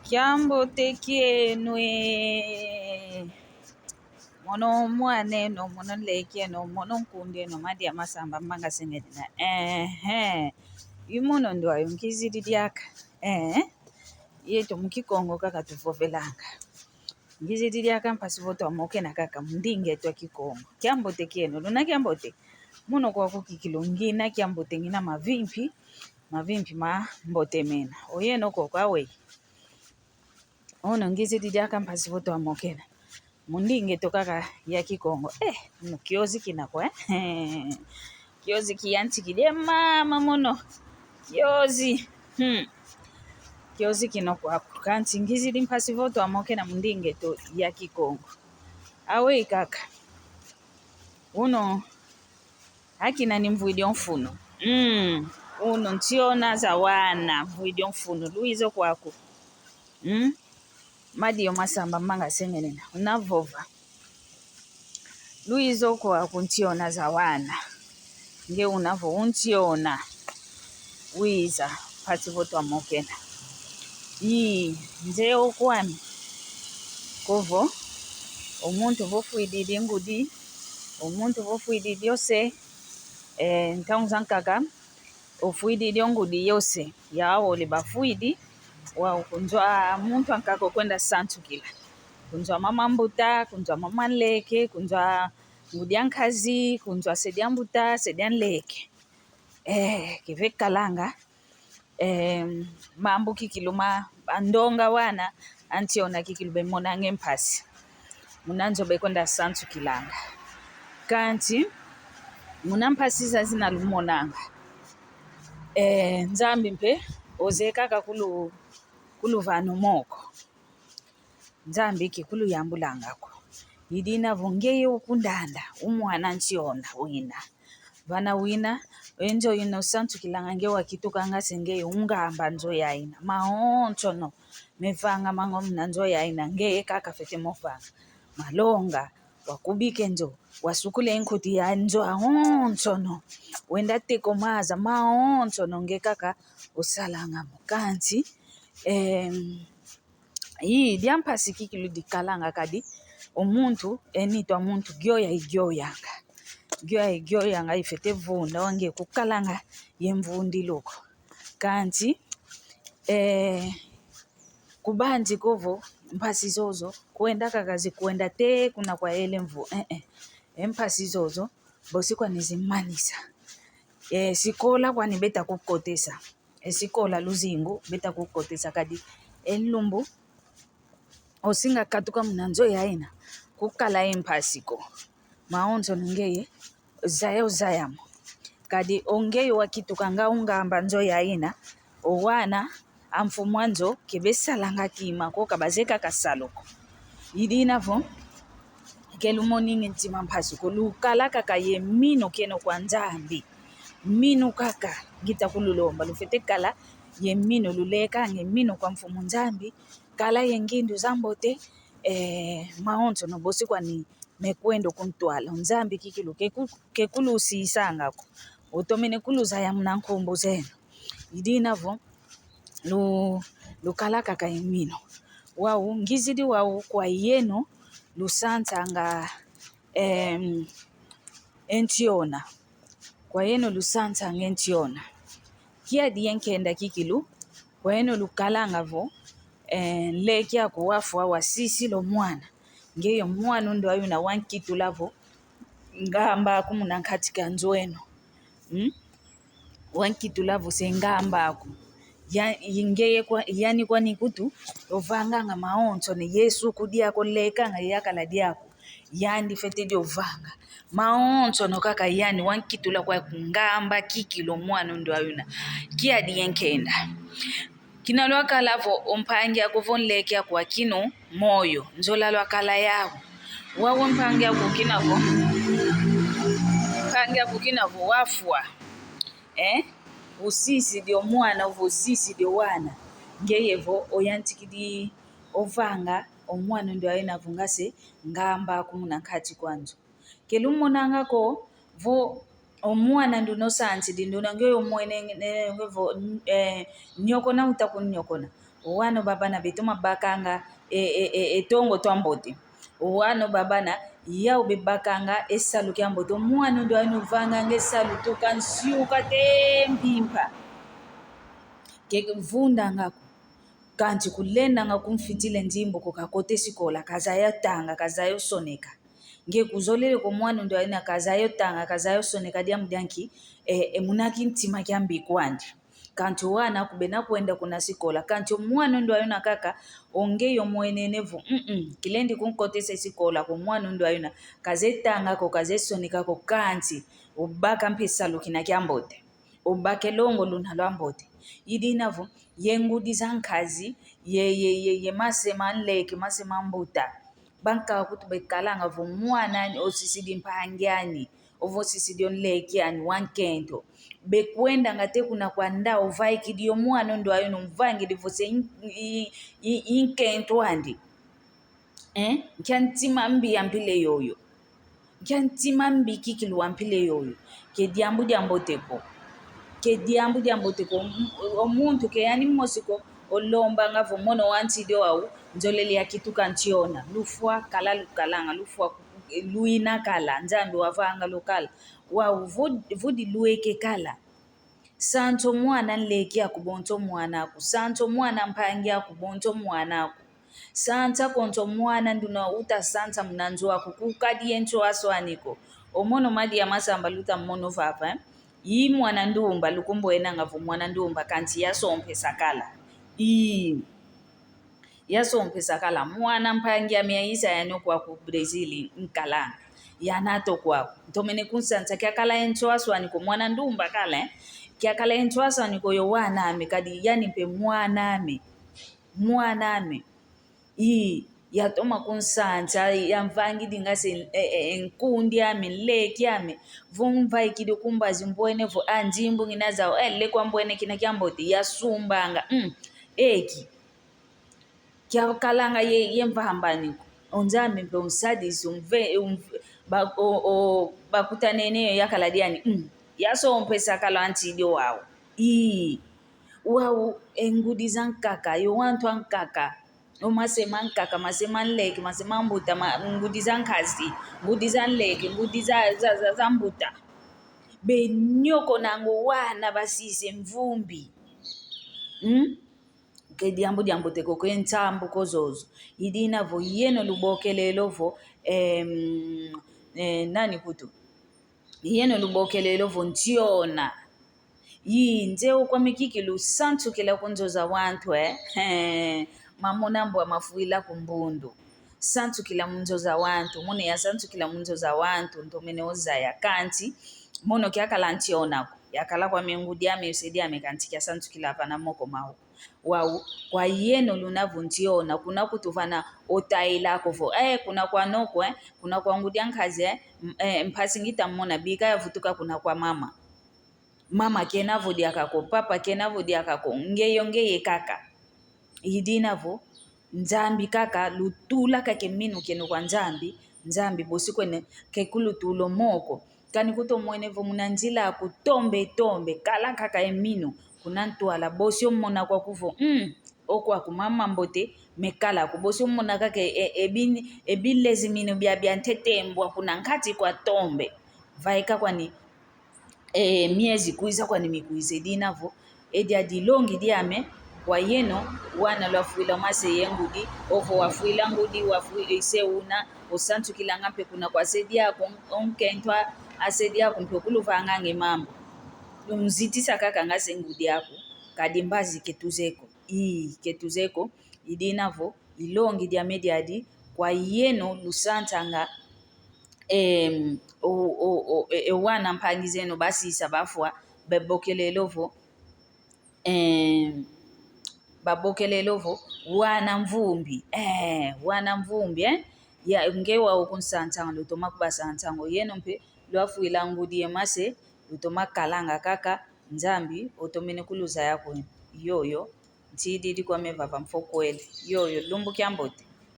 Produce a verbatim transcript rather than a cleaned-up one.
Kiambote kieno e. Mono mwan'eno, mono nlek'eno, mono nkund'eno, madia masamba manga seng'enina. Ehe. I mono ndwayo ngizidi diaka. Ehe. Yeto mu Kikongo kaka tuvovelanga. Ngizidi diaka mpasi vo twamokena kaka mu ndinga eto a Kikongo. Kiambote kieno, luna kiambote. Mono kwaku kikilu ngina kiambote, ngina mavimpi, mavimpi ma mbote mena. Oyeno koko aweyi. Ono ngizidi diaka mpasi vo twamokena mu ndinga eto kaka ya Kikongo. Eh, ono kiozi kina kwa, eh? Kiozi kiyantikidi e mama mono. Kiozi. Hmm. Kiozi kino kwaku. Kansi ngizidi mpasi vo twamokena mu ndinga eto ya Kikongo. Aweyi kaka. Uno, akina ni mvwidi o mfunu. Mm. Uno ntiona za wana, mvwidi o mfunu. Lwiza kwaku. Mm. Madio masamba manga seng'enina. Una vova. Lwiza kwaku ntiona za wana. Nge una vo untiona. Wiza, mpasi vo twamokena. Ii, nze okwami. Kovo, o muntu vo fwididi ngudi, o muntu vo fwididi ose, eh, ntangu zankaka, o fwididi o ngudi yose, ya wole bafwidi, wau kunzwa muntu ankaka okwenda sansukila. Kunzwa mama mbuta, kunzwa mama nleke, kunzwa ngudi a nkazi, kunzwa se dia mbuta, se dia nleke. Eh, keve kalanga. Eh, mambu kikilu ma, bandonga wana, antiona kikilu bemonanga e mpasi. Muna nzo bekwenda sansukilanga. Kansi, muna mpasi zazina lumonanga. Eh, Nzambi mpe, ozeye kaka kulu, kuluvana o moko. Nzambi ke kuluyambulanga ko. I dina vo ngeye ukundanda, u mwana ntiona wina. Vana wina, e nzo ina usansukilanga nge wakitukanga se ngeye ungamba nzo yaina. Mawonsono mevanga manga muna nzo yaina, ngeye kaka fwete mo vanga. Malonga, wakubika e nzo, wasukula e nkuti ya nzo awonsono. Wenda teka o maza, mawonsono nge kaka osalanga mo. Kansi, em, Ii, dia mpasi kikilu dikalanga kadi, o muntu, e nitu a muntu, gioya igioyanga. Gioya igioyanga, ifwete vunda, wa nge kukalanga, ye mvundilu ko. Kansi, eh, kubanzi kovo, mpasi zozo, kwenda kaka zikwenda te kuna kwayele mvu, eh, eh. E mpasi zozo, bosi kwani zimanisa. Eh, sikola kwani beta kukotesa. E sikola luzingu, beta kukotesa kadi. E lumbu, osinga katuka muna nzo yaina, kukala e mpasi ko. Mawonsono ngeye, zaya ozaya mo. Kadi o ngeye wakitukanga ungamba nzo yaina, o wana, a mfumu a nzo, ke besalanga kima ko, ka bazeye kaka salu ko. I dina vo, ke lumoningi ntima mpasi ko, lukala kaka ye mino kieno kwa Nzambi. Mino kaka, ngita kululomba, lufwete kala ye mino, lulekanga e mino kwa Mfumu Nzambi, kala ye ngindu za mbote, eh, mawonsono bosi kwani mekwenda kuntwala. Nzambi kikilu ke ku-, ke kulusisanga ko. Otomene kuluzaya muna nkumbu zeno. I dina vo, lu-, lukala kaka ye mino. Wau, ngizidi wau kwa yeno, lusansanga, em, e ntiona. Kwa yeno lusansanga e ntiona. Kiadi ye nkenda kikilu, kwa yeno lukalanga vo, eh, nleke aku wafwa wasisila o mwana. Ngeye o mwana undo ayuna wankitula vo, ngamba aku muna nkati ka nzo eno. Hmm? Wankitula vo se ngamba aku. Ya, ngeye kwa, yani kwani kutu, ovanganga mawonsono, Yesu kudia ko lekanga yakala diaku. Yandi fwete dio vanga. Mawonsono kaka yandi wankitula kwa kungamba kikilu mwana undo ayuna. Kiadi ye nkenda. Kina lwakala vo o mpangi aku vo nleke aku akinu moyo. Nzola lwakala yau. Wawe mpangi aku kina vo. Mpangi aku kina vo wafwa. Eh? Usisidi o mwana, ovo usisidi o wana. Ngeye vo oyantikidi ovanga o mwana undo ayuna vo nga se ngamba aku muna nkati kwa nzo. Ke lumonanga ko vo o mwana nduna osansidi, nduna ngeye omwene, nge vo, eh, nyokona uta kunnyokona. Wano babana beto mabakanga e, e, e, e tongo twa mbote. Wano babana yau bebakanga e salu kia mbote. Mwana ndo ayina uvanganga e salu tuka nsiuka te mpimpa. Ke vundanga ko. Kansi kulendanga kumfitila nzimbu ko, kakota e sikola, kazaya tanga, kazaya osoneka. Nge kuzolele ko mwana ndo ayina kazaya otanga, kazaya osoneka diambu dia nki? E, e muna kintima kiambi kwandi. Kansi o wana aku bena kwenda kuna sikola. Kansi o mwana ndo ayina kaka, o nge yo mwenene vo, mm, mm, kilendi kunkotesa e sikola ko mwana ndo ayina, kazeye tanga ko, kazeye soneka ko, kansi obaka mpe salu kina kiambote. Obaka e longo luna lwambote. I dina vo, ye ngudi za nkazi, ye, ye, ye, ye mase ma nleke, mase ma mbuta. Bankaka kutu bekalanga vo mwana ani, osisidi mpangi ani, ovo osisidi o nleke ani, wa nkento. Bekwendanga te kuna kwa nda, ovaikidi yo mwana ndo ayina, omvangidi vo se i, i, i, i nkento andi. Eh? Nkia ntima mbi ya mpila yoyo. Nkia ntima mbi kikilu wa mpila yoyo. Ke diambu diambote ko. Ke diambu diambote ko. M-, o muntu ke yani mosi ko, olombanga vo mono wa ntidi o wau, nzolele ya kituka ntiona. Lufwa kala lukalanga, lufwa luina kala, Nzambi wavanga lukala. Wau vud-, vudi lweke kala. Sansa o mwana nleke aku, bonso mwana aku. Sansa o mwana mpangi aku, bonso mwana aku. Sansa konso mwana nduna uta sansa muna nzo aku, kukadi ye nswaswani ko. O mono Madia Masamba luta mono vava, eh? I mwana ndumba, lukumbwenanga vo mwana ndumba, kansi yasompesa kala. Ii. Yasompesa kala. Mwana mpangi ame yayiza yani okwa ku Brazil nkalanga. Yanata okwaku. Ntomene kunsansa kiakala ye nswaswani ko, mwana ndumba kala, eh? Kiakala ye nswaswani ko yo wan'ame, kadi yani mpe mwan'ame. Mwan'ame. Ii, yatoma kunsansa, yamvangidi nga se, eh, eh, nkundi ame, nleke ame. Vo mvaikidi ku mbazi mbwene vo, ah, nzimbu ngina zau, eh, lekwa mbwene kina kiambote, yasumbanga. Mm, eki. Kiakalanga ye, ye mvambani ko. O Nzambi mpe unsadisi, umve-, umv-, ba-, o, o, bakutanene yo yakala diani. Mm. Yasompesa kala ntidi wau. Ii. Wau, e ngudi za nkaka, yo wantu ankaka. O mase ma nkaka, mase ma nleke, mase ma mbuta, ma, ngudi za nkazi, ngudi za nleke, ngudi za, za, za, za mbuta. Benyokonanga o wana basisa e mvumbi. Mm? Ke diambu diambote ko, ke nsambu ko zozo. I dina vo yeno lubokelele ovo, em, eh, nani kutu? Yeno lubokelele ovo ntiona. Yi, nze o kwame kikilu sansukila ku nzo za wantu, eh? He, mamona mbwa mafwila ku mbundu. Sansukila mu nzo za wantu, mono yasansukila mu nzo za wantu, ntomene ozaya. Kansi, mono kiakala ntiona ko. Yakala kwame ngudi ame, osedi ame, kansi kiasansukila vana moko mau. Wau, kwa yeno luna vo ntiona, kuna kutuvana otayila ko vo, eh, kuna kwa noko, eh, kuna kwa ngudi a nkazi, eh, m-, eh, mpasi ngita mona, bika yavutuka kuna kwa mama. Mama kena vo diaka ko, papa kena vo diaka ko, nge yo ngeye kaka. I dina vo, Nzambi kaka, lutula kaka e minu kieno kwa Nzambi, Nzambi bosi kwene ke kulutula o moko. Kani kutomwene vo muna nzila aku tombe tombe, kala kaka e minu, kuna ntwala bosi omona kwaku vo, mm, okwaku mama mbote, mekala ku bosi omona kaka e, e, e bin-, e bilezi minu bia, bia ntete mbwa kuna nkati kwa tombe. Vaika kwani, e, miezi kwiza kwani mikwiza, i dina vo, e dia dilongi diame, kwa yeno, wana lwafwila mase ye ngudi, ovo wafwila ngudi, wafwi-, ise una, osansukilanga mpe kuna kwa se diaku, o nkento a se diaku mpe okuluvanganga e mambu. Lunzitisa kaka nga se ngudi aku, kadi mbazi ke tuze ko. Ii, ke tuze ko, i dina vo, ilongi diame diadi, kwa yeno lusansanga, em, o, o, o, e, e wana mpangi zeno basisa bafwa, babokelele ovo, em, babokelele ovo, wana mvumbi, eh, wana mvumbi, eh, ya, nge wau kunsansanga, lutoma kubasansanga, yeno mpe, lwafwila ngudi ye mase, lutoma kalanga kaka, Nzambi otomene kuluzaya kweno. Yoyo, ntididi kwame vava mfokwele. Yoyo, lumbu kiambote.